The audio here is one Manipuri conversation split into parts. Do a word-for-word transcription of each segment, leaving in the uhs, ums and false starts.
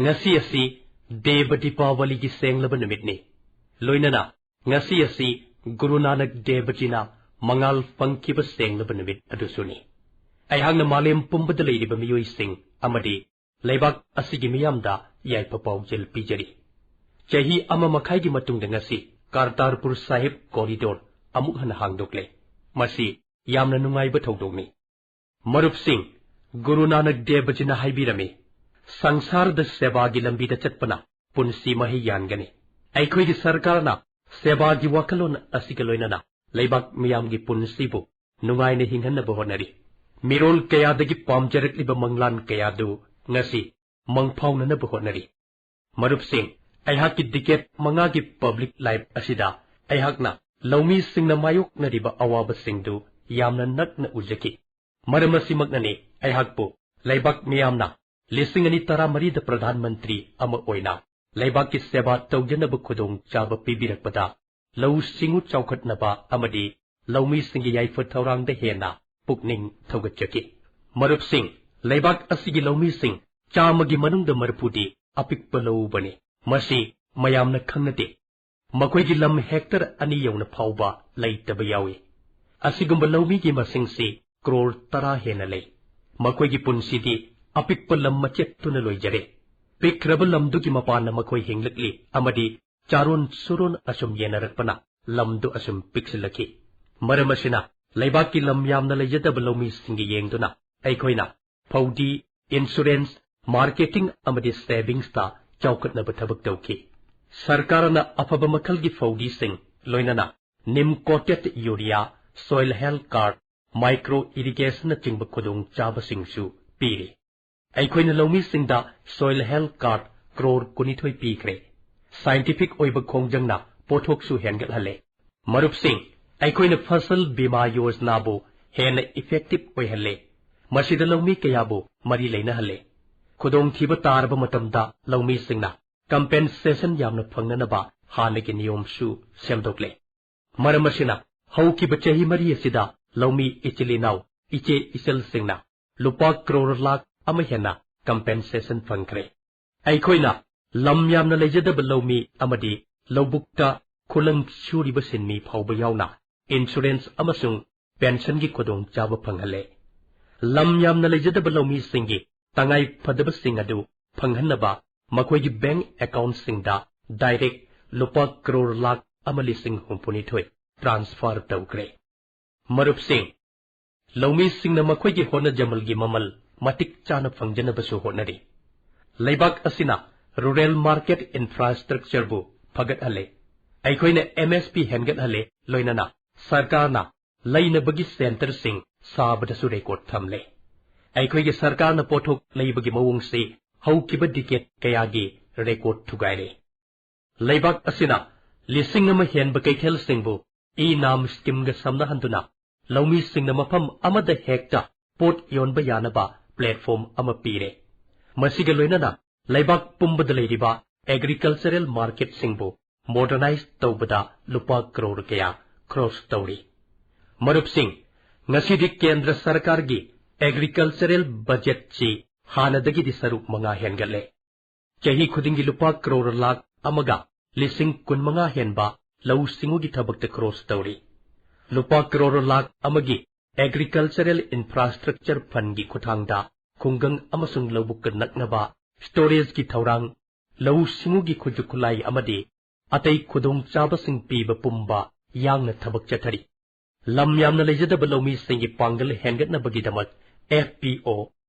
ꯉꯁꯤ ꯑꯁꯤ ꯗꯦꯕ ꯗꯤꯄꯥꯋꯂꯤꯒꯤ ꯁꯦꯡꯂꯕ ꯅꯨꯃꯤꯠꯅꯤ꯫ ꯂꯣꯏꯅꯅ ꯉꯁꯤ ꯑꯁꯤ ꯒꯨꯔꯨ ꯅꯥꯅꯛ ꯗꯦꯕꯖꯤꯅ ꯃꯉꯥꯜ ꯐꯪꯈꯤꯕ ꯁꯦꯡꯂꯕ ꯅꯨꯃꯤꯠ ꯑꯗꯨꯁꯨꯅꯤ꯫ ꯑꯩꯍꯥꯛꯅ ꯃꯥꯂꯦꯝ ꯄꯨꯝꯕꯗ ꯂꯩꯔꯤꯕ ꯃꯤꯑꯣꯏꯁꯤꯡ ꯑꯃꯗꯤ ꯂꯩꯕꯥꯛ ꯑꯁꯤꯒꯤ ꯃꯤꯌꯥꯝꯗ ꯌꯥꯏꯐ ꯄꯥꯎꯖꯦꯜ ꯄꯤꯖꯔꯤ꯫ ꯆꯍꯤ ꯑꯃ ꯃꯈꯥꯏꯒꯤ ꯃꯇꯨꯡꯗ ꯉꯁꯤ ꯀꯥꯔꯇꯥꯔꯄꯨꯔ ꯁꯥꯍꯤꯕ ꯀꯣꯔꯤꯗꯣꯔ ꯑꯃꯨꯛ ꯍꯟꯅ ꯍꯥꯡꯗꯣꯛꯂꯦ꯫ ꯃꯁꯤ ꯌꯥꯝꯅ ꯅꯨꯡꯉꯥꯏꯕ ꯊꯧꯗꯣꯛꯅꯤ꯫ ꯃꯔꯨꯞꯁꯤꯡ, ꯒꯨꯔꯨ ꯅꯥꯅꯛ ꯗꯦꯕꯖꯤꯅ ꯍꯥꯏꯕꯤꯔꯝꯃꯤ, "ꯁꯪꯁꯥꯔꯗ ꯁꯦꯕꯥꯒꯤ ꯂꯝꯕꯤꯗ ꯆꯠꯄꯅ ꯄꯨꯟꯁꯤ ꯃꯍꯩ ꯌꯥꯟꯒꯅꯤ"꯫ ꯑꯩꯈꯣꯏꯒꯤ ꯁꯔꯀꯥꯔꯅ ꯁꯦꯕꯥꯒꯤ ꯋꯥꯈꯜꯂꯣꯟ ꯑꯁꯤꯒ ꯂꯣꯏꯅꯅ ꯂꯩꯕꯥꯛ ꯃꯤꯌꯥꯝꯒꯤ ꯄꯨꯟꯁꯤꯕꯨ ꯅꯨꯡꯉꯥꯏꯅ ꯍꯤꯡꯍꯟꯅꯕ ꯍꯣꯠꯅꯔꯤ꯫ ꯃꯤꯔꯣꯜ ꯀꯌꯥꯗꯒꯤ ꯄꯥꯝꯖꯔꯛꯂꯤꯕ ꯃꯪꯂꯥꯟ ꯀꯌꯥꯗꯨ ꯉꯁꯤ ꯃꯪꯐꯥꯎꯅꯅꯕ ꯍꯣꯠꯅꯔꯤ꯫ ꯃꯔꯨꯞꯁꯤꯡ, ꯑꯩꯍꯥꯛꯀꯤ ꯗꯤꯀꯦꯠ ꯃꯉꯥꯒꯤ ꯄꯕ꯭ꯂꯤꯛ ꯂꯥꯏꯐ ꯑꯁꯤꯗ ꯑꯩꯍꯥꯛꯅ ꯂꯧꯃꯤꯁꯤꯡꯅ ꯃꯥꯌꯣꯛꯅꯔꯤꯕ ꯑꯋꯥꯕꯁꯤꯡꯗꯨ ꯌꯥꯝꯅ ꯅꯛꯅ ꯎꯖꯈꯤ꯫ ꯃꯔꯝ ꯑꯁꯤꯃꯛꯅꯅꯤ ꯑꯩꯍꯥꯛꯄꯨ ꯂꯩꯕꯥꯛ ꯃꯤꯌꯥꯝꯅ ꯂꯤꯁꯤꯡ ꯑꯅꯤ ꯇꯔꯥꯃꯔꯤꯗ ꯄ꯭ꯔꯙꯥꯟ ꯃꯟꯇ꯭ꯔꯤ ꯑꯃ ꯑꯣꯏꯅ ꯂꯩꯕꯥꯛꯀꯤ ꯁꯦꯕꯥ ꯇꯧꯖꯅꯕ ꯈꯨꯗꯣꯡꯆꯥꯕ ꯄꯤꯕꯤꯔꯛꯄꯗ ꯂꯧꯎ ꯁꯤꯡꯎ ꯆꯥꯎꯈꯠꯅꯕ ꯑꯃꯗꯤ ꯂꯧꯃꯤꯁꯤꯡꯒꯤ ꯌꯥꯏꯐ ꯊꯧꯔꯥꯡꯗ ꯍꯦꯟꯅ ꯄꯨꯛꯅꯤꯡ ꯊꯧꯒꯠꯆꯈꯤ꯫ ꯃꯔꯨꯞꯁꯤꯡ, ꯂꯩꯕꯥꯛ ꯑꯁꯤꯒꯤ ꯂꯧꯃꯤꯁꯤꯡ ꯆꯥꯝꯃꯒꯤ ꯃꯅꯨꯡꯗ ꯃꯔꯤꯐꯨꯗꯤ ꯑꯄꯤꯛꯄ ꯂꯧꯎꯕꯅꯤ꯫ ꯃꯁꯤ ꯃꯌꯥꯝꯅ ꯈꯪꯅꯗꯦ꯫ ꯃꯈꯣꯏꯒꯤ ꯂꯝ ꯍꯦꯛꯇꯔ ꯑꯅꯤ ꯌꯧꯅ ꯐꯥꯎꯕ ꯂꯩꯇꯕ ꯌꯥꯎꯏ꯫ ꯑꯁꯤꯒꯨꯝꯕ ꯂꯧꯃꯤꯒꯤ ꯃꯁꯤꯡꯁꯤ ꯀ꯭ꯔꯣꯔ ꯇꯔꯥ ꯍꯦꯟꯅ ꯂꯩ꯫ ꯃꯈꯣꯏꯒꯤ ꯄꯨꯟꯁꯤꯗꯤ ꯑꯄꯤꯛꯄ ꯂꯝ ꯃꯆꯦꯠꯇꯨꯅ ꯂꯣꯏꯖꯔꯦ꯫ ꯄꯤꯛꯈ꯭ꯔꯕ ꯂꯝꯗꯨꯒꯤ ꯃꯄꯥꯟꯅ ꯃꯈꯣꯏ ꯍꯤꯡꯂꯛꯂꯤ ꯑꯃꯗꯤ ꯆꯥꯔꯣꯟ ꯁꯨꯔꯣꯟ ꯑꯁꯨꯝ ꯌꯦꯟꯅꯔꯛꯄꯅ ꯂꯝꯗꯨ ꯑꯁꯨꯝ ꯄꯤꯛꯁꯤꯜꯂꯛꯈꯤ꯫ ꯃꯔꯝ ꯑꯁꯤꯅ ꯂꯩꯕꯥꯛꯀꯤ ꯂꯝ ꯌꯥꯝꯅ ꯂꯩꯖꯗꯕ ꯂꯧꯃꯤꯁꯤꯡꯒꯤ ꯌꯦꯡꯗꯨꯅ ꯑꯩꯈꯣꯏꯅ ꯐꯧꯗꯤ, ꯏꯟꯁꯨꯔꯦꯟꯁ, ꯃꯥꯔꯀꯦꯇꯤꯡ ꯑꯃꯗꯤ ꯁꯦꯚꯤꯡꯁꯇ ꯆꯥꯎꯈꯠꯅꯕ ꯊꯕꯛ ꯇꯧꯈꯤ꯫ ꯁꯔꯀꯥꯔꯅ ꯑꯐꯕ ꯃꯈꯜꯒꯤ ꯐꯧꯗꯤꯁꯤꯡ, ꯂꯣꯏꯅꯅ neem coated urea, soil health card, micro ꯏꯔꯤꯒꯦꯁꯟꯅꯆꯤꯡꯕ ꯈꯨꯗꯣꯡꯆꯥꯕꯁꯤꯡꯁꯨ ꯄꯤꯔꯤ꯫ ꯑꯩꯈꯣꯏꯅ ꯂꯧꯃꯤꯁꯤꯡꯗ ꯁꯣꯏꯜ ꯍꯦꯜꯊ ꯀꯥꯔꯗ ꯀ꯭ꯔꯣꯔ ꯀꯨꯟꯅꯤꯊꯣꯏ ꯄꯤꯈ꯭ꯔꯦ꯫ ꯁꯥꯏꯟꯇꯤꯐꯤꯛ ꯑꯣꯏꯕ ꯈꯣꯡꯖꯪꯅ ꯄꯣꯠꯊꯣꯛꯁꯨ ꯍꯦꯟꯒꯠꯍꯜꯂꯦ꯫ ꯃꯔꯨꯞꯁꯤꯡ, ꯑꯩꯈꯣꯏꯅ ꯐꯁꯜ ꯕꯤꯃꯥ ꯌꯣꯖꯅꯥꯕꯨ ꯍꯦꯟꯅ ꯏꯐꯦꯛꯇꯤꯚ ꯑꯣꯏꯍꯜꯂꯦ꯫ ꯃꯁꯤꯗ ꯂꯧꯃꯤ ꯀꯌꯥꯕꯨ ꯃꯔꯤ ꯂꯩꯅꯍꯜꯂꯦ꯫ ꯈꯨꯗꯣꯡꯊꯤꯕ ꯇꯥꯔꯕ ꯃꯇꯝꯗ ꯂꯧꯃꯤꯁꯤꯡꯅ ꯀꯝꯄꯦꯟꯁꯦꯁꯟ ꯌꯥꯝꯅ ꯐꯪꯅꯅꯕ ꯍꯥꯟꯅꯒꯤ ꯅꯤꯌꯣꯝꯁꯨ ꯁꯦꯝꯗꯣꯛꯂꯦ꯫ ꯃꯔꯝ ꯑꯁꯤꯅ ꯍꯧꯈꯤꯕ ꯆꯍꯤ ꯃꯔꯤ ꯑꯁꯤꯗ ꯂꯧꯃꯤ ꯏꯆꯤꯜ ꯏꯅꯥꯎ, ꯏꯆꯦ ꯏꯆꯜꯁꯤꯡꯅ ꯂꯨꯄꯥ ꯀ꯭ꯔꯣꯔ ꯂꯥꯈ ꯑꯃ ꯍꯦꯟꯅ ꯀꯝꯄꯦꯟꯁꯦꯁꯟ ꯐꯪꯈ꯭ꯔꯦ꯫ ꯑꯩꯈꯣꯏꯅ ꯂꯝ ꯌꯥꯝꯅ ꯂꯩꯖꯗꯕ ꯂꯧꯃꯤ ꯑꯃꯗꯤ ꯂꯧꯕꯨꯛꯇ ꯈꯨꯂꯪ ꯁꯨꯔꯤꯕ ꯁꯤꯟꯃꯤ ꯐꯥꯎꯕ ꯌꯥꯎꯅ insurance ꯑꯃꯁꯨꯡ pensionꯒꯤ ꯈꯨꯗꯣꯡꯆꯥꯕ ꯐꯪꯍꯜꯂꯦ꯫ ꯂꯝ ꯌꯥꯝꯅ ꯂꯩꯖꯗꯕ ꯂꯧꯃꯤꯁꯤꯡꯒꯤ ꯇꯉꯥꯏ ꯐꯗꯕꯁꯤꯡ ꯑꯗꯨ ꯐꯪꯍꯟꯅꯕ ꯃꯈꯣꯏꯒꯤ bank accountꯁꯤꯡꯗ direct ꯂꯨꯄꯥ ꯀ꯭ꯔꯣꯔ ꯂꯥꯈ ꯑꯃ ꯂꯤꯁꯤꯡ ꯍꯨꯝꯐꯨꯅꯤꯊꯣꯏ transfer ꯇꯧꯈ꯭ꯔꯦ꯫ ꯃꯔꯨꯞꯁꯤꯡ, ꯂꯧꯃꯤꯁꯤꯡꯅ ꯃꯈꯣꯏꯒꯤ ꯍꯣꯠꯅꯖꯃꯜꯒꯤ ꯃꯃꯜ ꯃꯇꯤꯛ ꯆꯥꯅ ꯐꯪꯖꯅꯕꯁꯨ ꯍꯣꯠꯅꯔꯤ꯫ ꯂꯩꯕꯥꯛ ꯑꯁꯤꯅ rural market infrastructureꯕꯨ ꯐꯒꯠꯍꯜꯂꯦ꯫ ꯑꯩꯈꯣꯏꯅ MSP ꯍꯦꯟꯒꯠꯍꯜꯂꯦ, ꯂꯣꯏꯅꯅ ꯁꯔꯀꯥꯔꯅ ꯂꯩꯅꯕꯒꯤ centreꯁꯤꯡ ꯁꯥꯕꯗꯁꯨ record ꯊꯝꯂꯦ꯫ ꯑꯩꯈꯣꯏꯒꯤ ꯁꯔꯀꯥꯔꯅ ꯄꯣꯠꯊꯣꯛ ꯂꯩꯕꯒꯤ ꯃꯑꯣꯡꯁꯤ ꯍꯧꯈꯤꯕ decade ꯀꯌꯥꯒꯤ record ꯊꯨꯒꯥꯏꯔꯦ꯫ ꯂꯩꯕꯥꯛ ꯑꯁꯤꯅ ꯂꯤꯁꯤꯡ ꯑꯃ ꯍꯦꯟꯕ ꯀꯩꯊꯦꯜꯁꯤꯡꯕꯨ e-NAM schemeꯒ ꯁꯝꯅꯍꯟꯗꯨꯅ ꯂꯧꯃꯤꯁꯤꯡꯅ ꯃꯐꯝ ꯑꯃꯗ ꯍꯦꯛꯇ ꯄꯣꯠ ꯌꯣꯟꯕ ꯌꯥꯅꯕ platform ꯑꯃ ꯄꯤꯔꯦ꯫ ꯃꯁꯤꯒ ꯂꯣꯏꯅꯅ ꯂꯩꯕꯥꯛ ꯄꯨꯝꯕꯗ ꯂꯩꯔꯤꯕ agricultural marketꯁꯤꯡꯕꯨ modernize ꯇꯧꯕꯗ ꯂꯨꯄꯥ ꯀ꯭ꯔꯣꯔ ꯀꯌꯥ ꯈꯔꯆ ꯇꯧꯔꯤ꯫ ꯃꯔꯨꯞꯁꯤꯡ, ꯉꯁꯤꯗꯤ ꯀꯦꯟꯗ꯭ꯔ ꯁꯔꯀꯥꯔꯒꯤ agricultural budgetꯁꯤ ꯍꯥꯟꯅꯗꯒꯤꯗꯤ ꯁꯔꯨꯛ ꯃꯉꯥ ꯍꯦꯟꯒꯠꯂꯦ꯫ ꯆꯍꯤ ꯈꯨꯗꯤꯡꯒꯤ ꯂꯨꯄꯥ ꯀ꯭ꯔꯣꯔ ꯂꯥꯈ ꯑꯃꯒ ꯂꯤꯁꯤꯡ ꯀꯨꯟꯃꯉꯥ ꯍꯦꯟꯕ ꯂꯧꯎ ꯁꯤꯡꯎꯒꯤ ꯊꯕꯛꯇ ꯈꯔꯆ ꯇꯧꯔꯤ꯫ ꯂꯨꯄꯥ ꯀ꯭ꯔꯣꯔ ꯂꯥꯈ ꯑꯃꯒꯤ agricultural infrastructure fundꯒꯤ ꯈꯨꯠꯊꯥꯡꯗ ꯈꯨꯡꯒꯪ ꯑꯃꯁꯨꯡ ꯂꯧꯕꯨꯛꯀ ꯅꯛꯅꯕ storageꯀꯤ ꯊꯧꯔꯥꯡ, ꯂꯧꯎ ꯁꯤꯡꯎꯒꯤ ꯈꯨꯠꯁꯨ ꯈꯨꯠꯂꯥꯏ ꯑꯃꯗꯤ ꯑꯇꯩ ꯈꯨꯗꯣꯡꯆꯥꯕꯁꯤꯡ ꯄꯤꯕ ꯄꯨꯝꯕ ꯌꯥꯡꯅ ꯊꯕꯛ ꯆꯠꯊꯔꯤ꯫ ꯂꯝ ꯌꯥꯝꯅ ꯂꯩꯖꯗꯕ ꯂꯧꯃꯤꯁꯤꯡꯒꯤ ꯄꯥꯡꯒꯜ ꯍꯦꯟꯒꯠꯅꯕꯒꯤꯗꯃꯛ FPO,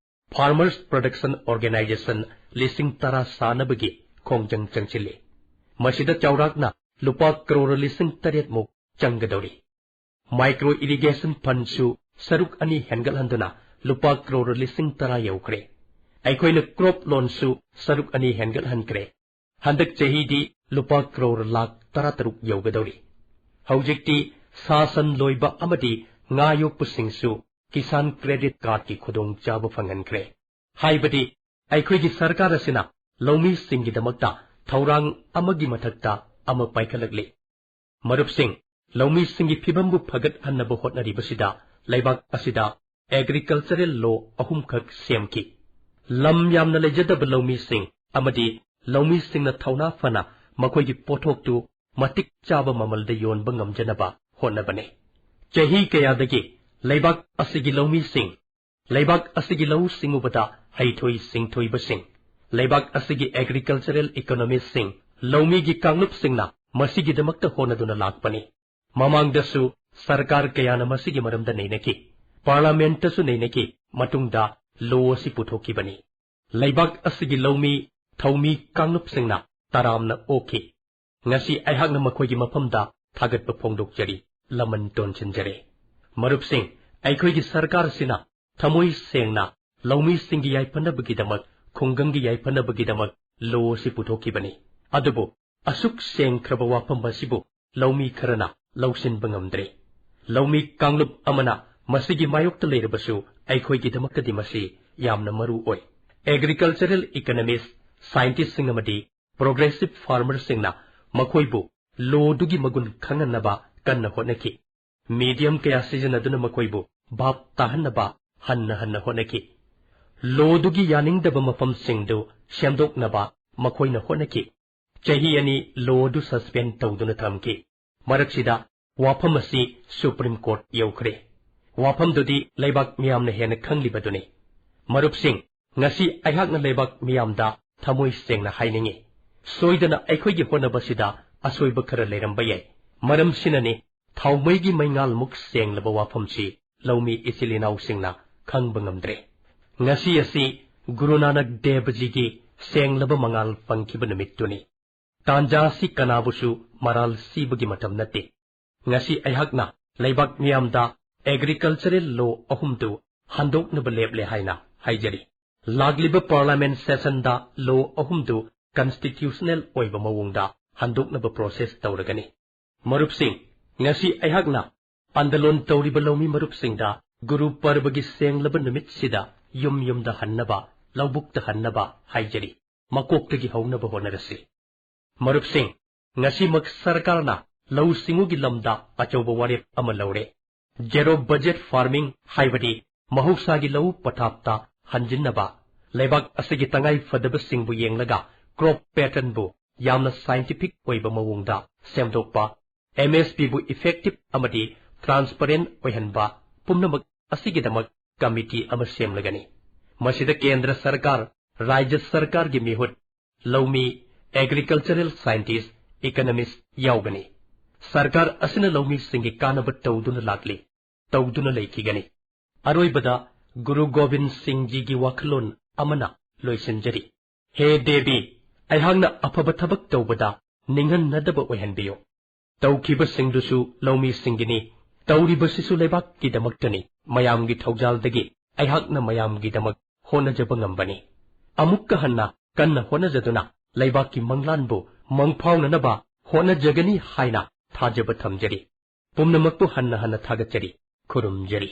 Farmers Production Organisation, ꯂꯤꯁꯤꯡ ꯇꯔꯥ ꯁꯥꯅꯕꯒꯤ ꯈꯣꯡꯖꯪ ꯆꯪꯁꯤꯜꯂꯤ꯫ ꯃꯁꯤꯗ ꯆꯥꯎꯔꯥꯛꯅ ꯂꯨꯄꯥ ꯀ꯭ꯔꯣꯔ ꯂꯤꯁꯤꯡ ꯇꯔꯦꯠ ꯃꯨꯛ ꯆꯪꯒꯗꯧꯔꯤ꯫ Micro irrigation fundꯁꯨ ꯁꯔꯨꯛ ꯑꯅꯤ ꯍꯦꯟꯒꯠꯍꯟꯗꯨꯅ ꯂꯨꯄꯥ ꯀ꯭ꯔꯣꯔ ꯂꯤꯁꯤꯡ ꯇꯔꯥ ꯌꯧꯈ꯭ꯔꯦ꯫ ꯑꯩꯈꯣꯏꯅ crop loanꯁꯨ ꯁꯔꯨꯛ ꯑꯅꯤ ꯍꯦꯟꯒꯠꯍꯟꯈ꯭ꯔꯦ꯫ ꯍꯟꯗꯛ ꯆꯍꯤꯗꯤ ꯂꯨꯄꯥ ꯀ꯭ꯔꯣꯔ ꯂꯥꯈ ꯇꯔꯥꯇꯔꯨꯛ ꯌꯧꯒꯗꯧꯔꯤ꯫ ꯍꯧꯖꯤꯛꯇꯤ ꯁꯥ ꯁꯟ ꯂꯣꯏꯕ ꯑꯃꯗꯤ ꯉꯥ ꯌꯣꯛꯄꯁꯤꯡꯁꯨ Kisan Credit Cardꯀꯤ ꯈꯨꯗꯣꯡꯆꯥꯕ ꯐꯪꯍꯟꯈ꯭ꯔꯦ꯫ ꯍꯥꯏꯕꯗꯤ ꯑꯩꯈꯣꯏꯒꯤ ꯁꯔꯀꯥꯔ ꯑꯁꯤꯅ ꯂꯧꯃꯤꯁꯤꯡꯒꯤꯗꯃꯛꯇ ꯊꯧꯔꯥꯡ ꯑꯃꯒꯤ ꯃꯊꯛꯇ ꯑꯃ ꯄꯥꯏꯈꯠꯂꯛꯂꯤ꯫ ꯃꯔꯨꯞꯁꯤꯡ, ꯂꯧꯃꯤꯁꯤꯡꯒꯤ ꯐꯤꯕꯝꯕꯨ ꯐꯒꯠꯍꯟꯅꯕ ꯍꯣꯠꯅꯔꯤꯕꯁꯤꯗ ꯂꯩꯕꯥꯛ ꯑꯁꯤꯗ agricultural law ꯑꯍꯨꯝꯈꯛ ꯁꯦꯝꯈꯤ꯫ ꯂꯝ ꯌꯥꯝꯅ ꯂꯩꯖꯗꯕ ꯂꯧꯃꯤꯁꯤꯡ ꯑꯃꯗꯤ ꯂꯧꯃꯤꯁꯤꯡꯅ ꯊꯧꯅꯥ ꯐꯅ ꯃꯈꯣꯏꯒꯤ ꯄꯣꯠꯊꯣꯛꯇꯨ ꯃꯇꯤꯛ ꯆꯥꯕ ꯃꯃꯜꯗ ꯌꯣꯟꯕ ꯉꯝꯖꯅꯕ ꯍꯣꯠꯅꯕꯅꯤ꯫ ꯆꯍꯤ ꯀꯌꯥꯗꯒꯤ ꯂꯩꯕꯥꯛ ꯑꯁꯤꯒꯤ ꯂꯧꯃꯤꯁꯤꯡ, ꯂꯩꯕꯥꯛ ꯑꯁꯤꯒꯤ ꯂꯧꯎ ꯁꯤꯡꯎꯕꯗ ꯍꯩꯊꯣꯏ ꯁꯤꯡꯊꯣꯏꯕꯁꯤꯡ, ꯂꯩꯕꯥꯛ ꯑꯁꯤꯒꯤ agricultural economistꯁꯤꯡ, ꯂꯧꯃꯤꯒꯤ ꯀꯥꯡꯂꯨꯞꯁꯤꯡꯅ ꯃꯁꯤꯒꯤꯗꯃꯛꯇ ꯍꯣꯠꯅꯗꯨꯅ ꯂꯥꯛꯄꯅꯤ꯫ ꯃꯃꯥꯡꯗꯁꯨ ꯁꯔꯀꯥꯔ ꯀꯌꯥꯅ ꯃꯁꯤꯒꯤ ꯃꯔꯝꯗ ꯅꯩꯅꯈꯤ, ꯄꯥꯔꯂꯥꯃꯦꯟꯠꯇꯁꯨ ꯅꯩꯅꯈꯤ, ꯃꯇꯨꯡꯗ ꯂꯣ ꯑꯁꯤ ꯄꯨꯊꯣꯛꯈꯤꯕꯅꯤ꯫ ꯂꯩꯕꯥꯛ ꯑꯁꯤꯒꯤ ꯂꯧꯃꯤ, ꯊꯧꯃꯤ ꯀꯥꯡꯂꯨꯞꯁꯤꯡꯅ ꯇꯔꯥꯝꯅ ꯑꯣꯛꯈꯤ꯫ ꯉꯁꯤ ꯑꯩꯍꯥꯛꯅ ꯃꯈꯣꯏꯒꯤ ꯃꯐꯝꯗ ꯊꯥꯒꯠꯄ ꯐꯣꯡꯗꯣꯛꯆꯔꯤ, ꯂꯃꯟ ꯇꯣꯟꯁꯤꯟꯖꯔꯤ꯫ ꯃꯔꯨꯞꯁꯤꯡ, ꯑꯩꯈꯣꯏꯒꯤ ꯁꯔꯀꯥꯔꯁꯤꯅ ꯊꯃꯣꯏ ꯁꯦꯡꯅ ꯂꯧꯃꯤꯁꯤꯡꯒꯤ ꯌꯥꯏꯐꯅꯕꯒꯤꯗꯃꯛ, ꯈꯨꯡꯒꯪꯒꯤ ꯌꯥꯏꯐꯅꯕꯒꯤꯗꯃꯛ ꯂꯣ ꯑꯁꯤ ꯄꯨꯊꯣꯛꯈꯤꯕꯅꯤ꯫ ꯑꯗꯨꯕꯨ ꯑꯁꯨꯛ ꯁꯦꯡꯈ꯭ꯔꯕ ꯋꯥꯐꯝ ꯑꯁꯤꯕꯨ ꯂꯧꯃꯤ ꯈꯔꯅ ꯂꯧꯁꯤꯟꯕ ꯉꯝꯗ꯭ꯔꯦ꯫ ꯂꯧꯃꯤ ꯀꯥꯡꯂꯨꯞ ꯑꯃꯅ ꯃꯁꯤꯒꯤ ꯃꯥꯌꯣꯛꯇ ꯂꯩꯔꯕꯁꯨ ꯑꯩꯈꯣꯏꯒꯤꯗꯃꯛꯇꯗꯤ ꯃꯁꯤ ꯌꯥꯝꯅ ꯃꯔꯨ ꯑꯣꯏ꯫ Agricultural economist, scientistꯁꯤꯡ ꯑꯃꯗꯤ progressive farmerꯁꯤꯡꯅ ꯃꯈꯣꯏꯕꯨ ꯂꯣꯗꯨꯒꯤ ꯃꯒꯨꯟ ꯈꯪꯍꯟꯅꯕ ꯀꯟꯅ ꯍꯣꯠꯅꯈꯤ꯫ Medium ꯀꯌꯥ ꯁꯤꯖꯤꯟꯅꯗꯨꯅ ꯃꯈꯣꯏꯕꯨ ꯚꯥꯞ ꯇꯥꯍꯟꯅꯕ ꯍꯟꯅ ꯍꯟꯅ ꯍꯣꯠꯅꯈꯤ꯫ ꯂꯣꯗꯨꯒꯤ ꯌꯥꯅꯤꯡꯗꯕ ꯃꯐꯝꯁꯤꯡꯗꯨ ꯁꯦꯝꯗꯣꯛꯅꯕ ꯃꯈꯣꯏꯅ ꯍꯣꯠꯅꯈꯤ꯫ ꯆꯍꯤ ꯑꯅꯤ ꯂꯣꯗꯨ suspend ꯇꯧꯗꯨꯅ ꯊꯝꯈꯤ꯫ ꯃꯔꯛꯁꯤꯗ ꯋꯥꯐꯝ ꯑꯁꯤ Supreme Court ꯌꯧꯈ꯭ꯔꯦ꯫ ꯋꯥꯐꯝꯗꯨꯗꯤ ꯂꯩꯕꯥꯛ ꯃꯤꯌꯥꯝꯅ ꯍꯦꯟꯅ ꯈꯪꯂꯤꯕꯗꯨꯅꯤ꯫ ꯃꯔꯨꯞꯁꯤꯡ, ꯉꯁꯤ ꯑꯩꯍꯥꯛꯅ ꯂꯩꯕꯥꯛ ꯃꯤꯌꯥꯝꯗ ꯊꯃꯣꯏ ꯁꯦꯡꯅ ꯍꯥꯏꯅꯤꯡꯏ, ꯁꯣꯏꯗꯅ ꯑꯩꯈꯣꯏꯒꯤ ꯍꯣꯠꯅꯕꯁꯤꯗ ꯑꯁꯣꯏꯕ ꯈꯔ ꯂꯩꯔꯝꯕ ꯌꯥꯏ꯫ ꯃꯔꯝꯁꯤꯅꯅꯤ ꯊꯥꯎꯃꯩꯒꯤ ꯃꯩꯉꯥꯜꯃꯨꯛ ꯁꯦꯡꯂꯕ ꯋꯥꯐꯝꯁꯤ ꯂꯧꯃꯤ ꯏꯆꯤꯜ ꯏꯅꯥꯎꯁꯤꯡꯅ ꯈꯪꯕ ꯉꯝꯗ꯭ꯔꯦ꯫ ꯉꯁꯤ ꯑꯁꯤ ꯒꯨꯔꯨ ꯅꯥꯅꯛ ꯗꯦꯕꯖꯤꯒꯤ ꯁꯦꯡꯂꯕ ꯃꯉꯥꯜ ꯐꯪꯈꯤꯕ ꯅꯨꯃꯤꯠꯇꯨꯅꯤ꯫ ꯇꯥꯟꯖꯥ ꯑꯁꯤ ꯀꯅꯥꯕꯨꯁꯨ ꯃꯔꯥꯜ ꯁꯤꯕꯒꯤ ꯃꯇꯝ ꯅꯠꯇꯦ꯫ ꯉꯁꯤ ꯑꯩꯍꯥꯛꯅ ꯂꯩꯕꯥꯛ ꯃꯤꯌꯥꯝꯗ agricultural law ꯑꯍꯨꯝꯗꯨ ꯍꯟꯗꯣꯛꯅꯕ ꯂꯦꯞꯂꯦ ꯍꯥꯏꯅ ꯍꯥꯏꯖꯔꯤ꯫ ꯂꯥꯛꯂꯤꯕ parliament sessionꯗ law ꯑꯍꯨꯝꯗꯨ constitutional ꯑꯣꯏꯕ ꯃꯑꯣꯡꯗ ꯍꯟꯗꯣꯛꯅꯕ process ꯇꯧꯔꯒꯅꯤ꯫ ꯃꯔꯨꯞꯁꯤꯡ, ꯉꯁꯤ ꯑꯩꯍꯥꯛꯅ ꯑꯟꯗꯂꯣꯟ ꯇꯧꯔꯤꯕ ꯂꯧꯃꯤ ꯃꯔꯨꯞꯁꯤꯡꯗ ꯒꯨꯔꯨ ꯄꯔꯕꯒꯤ ꯁꯦꯡꯂꯕ ꯅꯨꯃꯤꯠꯁꯤꯗ ꯌꯨꯝ ꯌꯨꯝꯗ ꯍꯟꯅꯕ, ꯂꯧꯕꯨꯛꯇ ꯍꯟꯅꯕ ꯍꯥꯏꯖꯔꯤ꯫ ꯃꯀꯣꯛꯇꯒꯤ ꯍꯧꯅꯕ ꯍꯣꯠꯅꯔꯁꯤ꯫ ꯃꯔꯨꯞꯁꯤꯡ, ꯉꯁꯤꯃꯛ ꯁꯔꯀꯥꯔꯅ ꯂꯧꯎ ꯁꯤꯡꯎꯒꯤ ꯂꯝꯗ ꯑꯆꯧꯕ ꯋꯥꯔꯦꯞ ꯑꯃ ꯂꯧꯔꯦ꯫ Zero budget farming ꯍꯥꯏꯕꯗꯤ ꯃꯍꯧꯁꯥꯒꯤ ꯂꯧꯎ ꯄꯊꯥꯞꯇ ꯍꯟꯖꯤꯟꯅꯕ, ꯂꯩꯕꯥꯛ ꯑꯁꯤꯒꯤ ꯇꯉꯥꯏ ꯐꯗꯕꯁꯤꯡꯕꯨ ꯌꯦꯡꯂꯒ crop patternꯕꯨ ꯌꯥꯝꯅ scientific ꯑꯣꯏꯕ ꯃꯑꯣꯡꯗ ꯁꯦꯝꯗꯣꯛꯄ, MSPꯕꯨ effective ꯑꯃꯗꯤ transparent ꯑꯣꯏꯍꯟꯕ ꯄꯨꯝꯅꯃꯛ ꯑꯁꯤꯒꯤꯗꯃꯛ committee ꯑꯃ ꯁꯦꯝꯂꯒꯅꯤ꯫ ꯃꯁꯤꯗ ꯀꯦꯟꯗ꯭ꯔ ꯁꯔꯀꯥꯔ, ꯔꯥꯖ꯭ꯌ ꯁꯔꯀꯥꯔꯒꯤ ꯃꯤꯍꯨꯠ, ꯂꯧꯃꯤ, agricultural scientist, economist ꯌꯥꯎꯒꯅꯤ꯫ ꯁꯔꯀꯥꯔ ꯑꯁꯤꯅ ꯂꯧꯃꯤꯁꯤꯡꯒꯤ ꯀꯥꯟꯅꯕ ꯇꯧꯗꯨꯅ ꯂꯥꯛꯂꯤ, ꯇꯧꯗꯨꯅ ꯂꯩꯈꯤꯒꯅꯤ꯫ ꯑꯔꯣꯏꯕꯗ ꯒꯨꯔꯨ ꯒꯣꯕꯤꯟ ꯁꯤꯡ ꯖꯤꯒꯤ ꯋꯥꯈꯜꯂꯣꯟ ꯑꯃꯅ ꯂꯣꯏꯁꯤꯟꯖꯔꯤ꯫ ꯍꯦ ꯗꯦꯕꯤ, ꯑꯩꯍꯥꯛꯅ ꯑꯐꯕ ꯊꯕꯛ ꯇꯧꯕꯗ ꯅꯤꯡꯍꯟꯅꯗꯕ ꯑꯣꯏꯍꯟꯕꯤꯌꯨ꯫ ꯇꯧꯈꯤꯕꯁꯤꯡꯗꯨꯁꯨ ꯂꯧꯃꯤꯁꯤꯡꯒꯤꯅꯤ, ꯇꯧꯔꯤꯕꯁꯤꯁꯨ ꯂꯩꯕꯥꯛꯀꯤꯗꯃꯛꯇꯅꯤ꯫ ꯃꯌꯥꯝꯒꯤ ꯊꯧꯖꯥꯜꯗꯒꯤ ꯑꯩꯍꯥꯛꯅ ꯃꯌꯥꯝꯒꯤꯗꯃꯛ ꯍꯣꯠꯅꯖꯕ ꯉꯝꯕꯅꯤ꯫ ꯑꯃꯨꯛꯀ ꯍꯟꯅ ꯀꯟꯅ ꯍꯣꯠꯅꯖꯗꯨꯅ ꯂꯩꯕꯥꯛꯀꯤ ꯃꯪꯂꯥꯟꯕꯨ ꯃꯪꯐꯥꯎꯅꯅꯕ ꯍꯣꯠꯅꯖꯒꯅꯤ ꯍꯥꯏꯅ ꯊꯥꯖꯕ ꯊꯝꯖꯔꯤ꯫ ꯄꯨꯝꯅꯃꯛꯄꯨ ꯍꯟꯅ ꯍꯟꯅ ꯊꯥꯒꯠꯆꯔꯤ, ꯈꯨꯔꯨꯝꯖꯔꯤ꯫